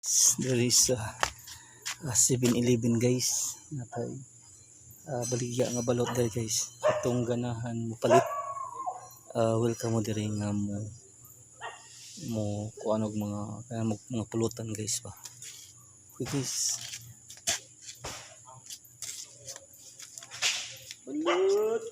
There is a 7-Eleven, guys. Natay baligya nga balot there, guys. Atong ganahan mo palit. Welcome mo diri nga mo kuan og mga kanang mga pulutan, guys, ba. Okay, guys. Balot!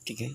Okay, guys.